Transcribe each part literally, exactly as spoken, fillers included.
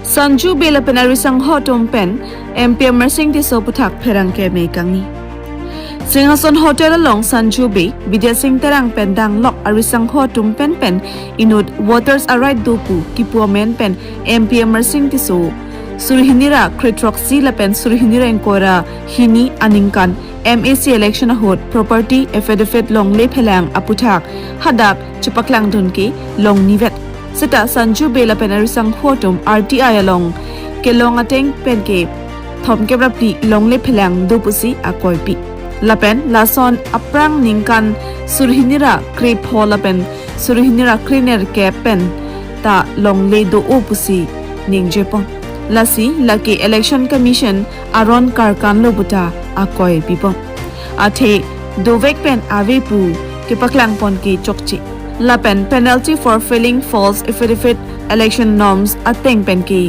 Sanju Bey lapen arisangho atum pen M P Amarsing Tisso aputhak pherangke me kangni. Singhason Hotel along Sanju Bey, Bidya Sing Terang pen danglok arisangho atum pen pen inut voters a right do pu kipu amen pen M P Amarsing Tisso suri hini ra kre throksi lapen suri hini ra ingkoi ra hini aningkan M A C election ahut property affidavit longle phelang aputhak hadak chepaklangdun ke longnivet. Seta Sanju Bey lapen arisangho atum R T I along kelong ateng pen ke thomkep ra phli longle phelang do pusi akoipi. Lapen lason aphrang ningkan suri hini ra kre pho lapen suri hini ra kre nerkep pen ta longle do-o pusi ningjepon. Lasi lake Election Commission aron karkan lo puta akoipipon. Athe dovek pen ave pu kepaklangpon ke chokche. Lapen penalty for filing false affidavit election norms ateng pen ke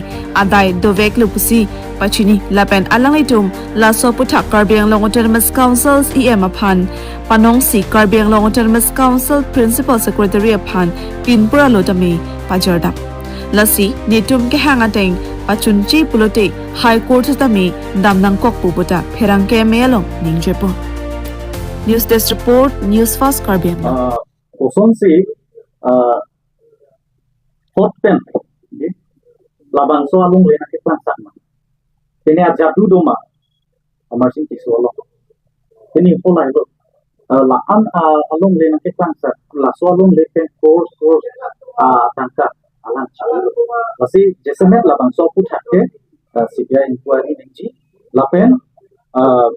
adai dovek lo pusi pachini. Lapen alanglitum laso aputhak Karbi Anglong Autonomous Council E M aphan panongsi Karbi Anglong Autonomous Council Principal Secretary aphan pinpura lo tame pajardam. Lasi netum kehang ateng pachunche pulote High Court tame dam nangkok pu puta pherangke me along ningjepon. News Desk Report, News Fast Karbi Anglong. Ah, kosonsi, ah, court pen, okay, labangso alongle nangkeklangsak ma? Pini ajadu do ma Amarsing Tisso along? Pini hala lo, ah, la-an, ah, alongle nangkeklangsak, laso alongle pen crores, crores, ah, tangka alang chalo. Lasi jasemet labangso aputhak ke, ah, C B I inquiry nangji. Lapen, ah,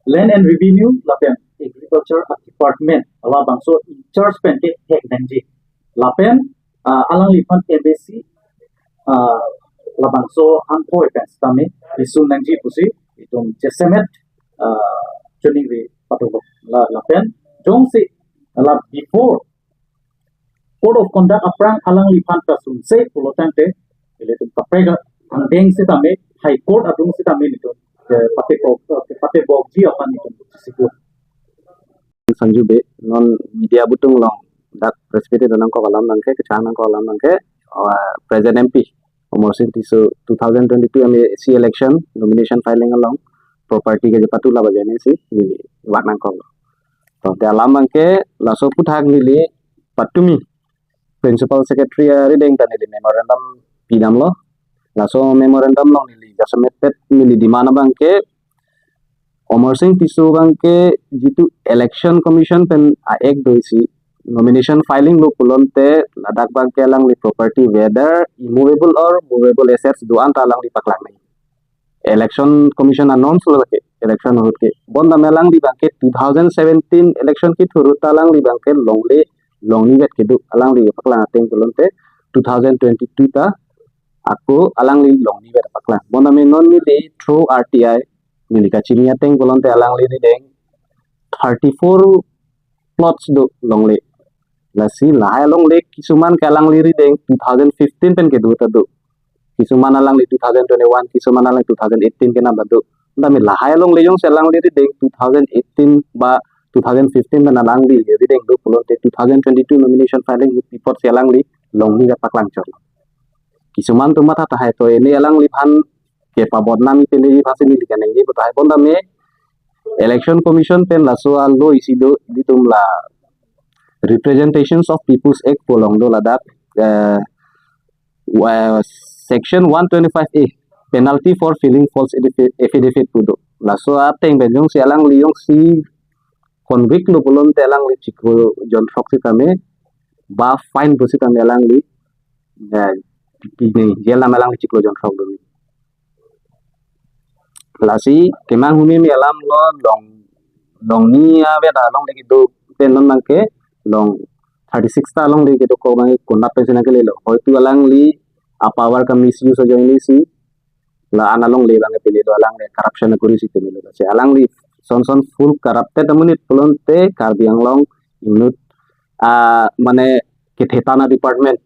Land and Revenue lapen Agriculture Department labangso in charge pen ke hek nangji. Lapen, ah, alangliphan M A C, ah, labangso anghoi pen sitame isun nangji pusi itum jasemet, ah, choningri patoklo. La, lapen jongsi la before Code of Conduct aphrang alangliphan kasunse pulo tangte, ilitum kaprek angdeng sitame, High Court adung sitame netum, eh, patebok, eh, patebokji aphan netum sikul. Sanju Bey, non media abutung along dak press meet nangkok alam abangke, kechang nangkok alam abangke, uh, present M P Amarsing Tisso two thousand twenty-two M A C election nomination filing along property kejepatu la bajoine si neli vak nangkok. To, te alam abangke laso aputhak neli patumi Principal Secretary arideng ta neli memorandum pidamlo. Laso memorandum along neli jasemet neli demand abangke Amarsing Tisso abangke jitu Election Commission pen a-act do isi nomination filing lo pulote ladak abangke alangli property whether immovable or movable assets do-an ta alangli paklang nangji. Election Commission a-norms lo ke, election ahut ke. Bonta me alangli abangke two thousand seventeen election kethur ahut ta alangli abangke longle, longnivet kedo alangli paklang ateng pulote two thousand twenty-two ta ako alangli longnivet paklang. Bonta me non neli through R T I neli kachini ateng pulote alangli arideng thirty-four plots do longle. Lasi lahai alongle kisuman ke alangli arideng two thousand fifteen pen kedo ta do. Kisuman alangli two thousand twenty-one, kisuman alangli two thousand eighteen kenam ta do. Bonta me lahai alongle jongsi alangli arideng two thousand eighteen ba two thousand fifteen pen alangli arideng do pulote two thousand twenty-two nomination filing ahut pi apotsi alangli longnivet paklang chot. Kisuman atum matha tahai to, ini alangliphan kepabodnam pen di pasi neli kaningje tahai. Bonta me Election Commission pen laso a-law isi do, ilitum la Representations of People's Act pu along do ladak, eh, wa-, section one twenty-five A, penalty for filing false affi-, affidavit pu do. Laso ateng pen jongsi alangli jongsi convict lo pulote alangli chiklo jon throk sitame ba fine pu sitame alangli, eh, pini jail tame alangli chiklo jon throk do. Lasi kemang humeme alam lo long, longni avet alongle kedo, te non abangke long thirty-six ta alongle kedo ko abang konat pensi nangkelelo. Hoitu alangli a-power ka-misuse ajoine si la-an alongle abangke pini lo, alangli corruption kori si pini lo. Lasi alangli son son full corrupted amonit pulote Karbi Anglong inut, ah, mane kethe tana department,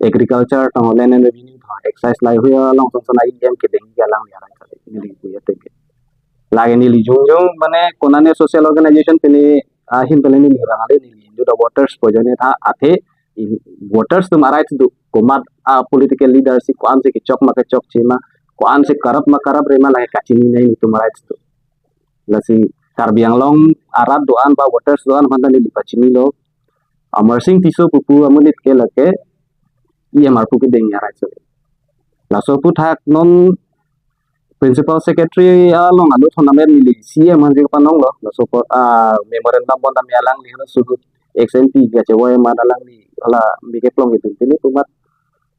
Agriculture tong, Land and Revenue tong, Excise, lahai along son son a-E M kedeng ke alangli arai kali, neli puya teke. Lake neli jongjong mane konane social organization pini ahin pini neli rang ale neli inut a-voters pu ajoine tha athe Voters atum a-rights do. Komat a-political leader si ko-an si kechok ma kechokche ma, ko-an si corrupt ma corrupt re ma, lake kachini nai nelitum a-rights do. Lasi Karbi Anglong arat do-an ba voters do-an aphanta neli pachinilo. Amarsing Tisso pupu amonit ke lake E M Arpu kedeng a-rights do. Laso aphuthak non Principal Secretary along alo thonam neli C M hansi panonglo. Laso apot a memorandum bondam alangli hala suhut ex M P kachevoi amat alangli hala mike plong itu. Pini pu amat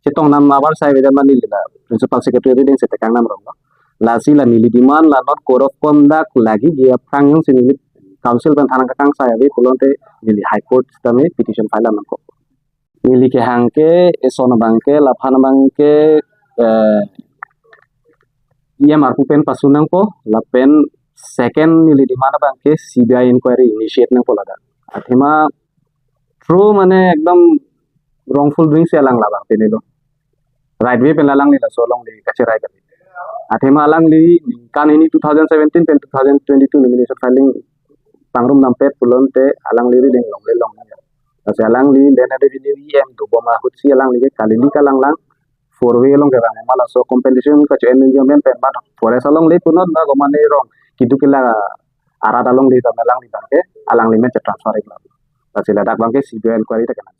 chetong nam abar sai vedan mani la Principal Secretary ding setekang nam rong lo. Lasi la neli demand la non code of conduct lagi dia aphrang jongsi neli council pen than kakangsai ave pulote neli High Court sitame petition file nangkok. Neli kehang ke eson abang ke, laphan abang ke, eh, E M Arpu pen pasu nangpo, lapen second neli demand abang ke C B I inquiry initiate nangpo ladak. Athema true mane ekdom wrongful doing si alang labang pini lo. Right way pen alangli laso alongle kacherai kali. Athema alangli ningkan hini two thousand seventeen pen two thousand twenty-two nomination filing pangrum nampet pulote alangli rideng longle long. Lasi alangli Land and Revenue E M dobom ahutsi alangli ke kalili kalanglang four way along kevang ma laso compensation kacho-en ningjemen pen ma forest alongle punot ba komane rong kedo kela arat alongle ta alangli abang ke alangli men che-transfer ik lo. Lasi ladak abang ke C B I inquiry ta kenang.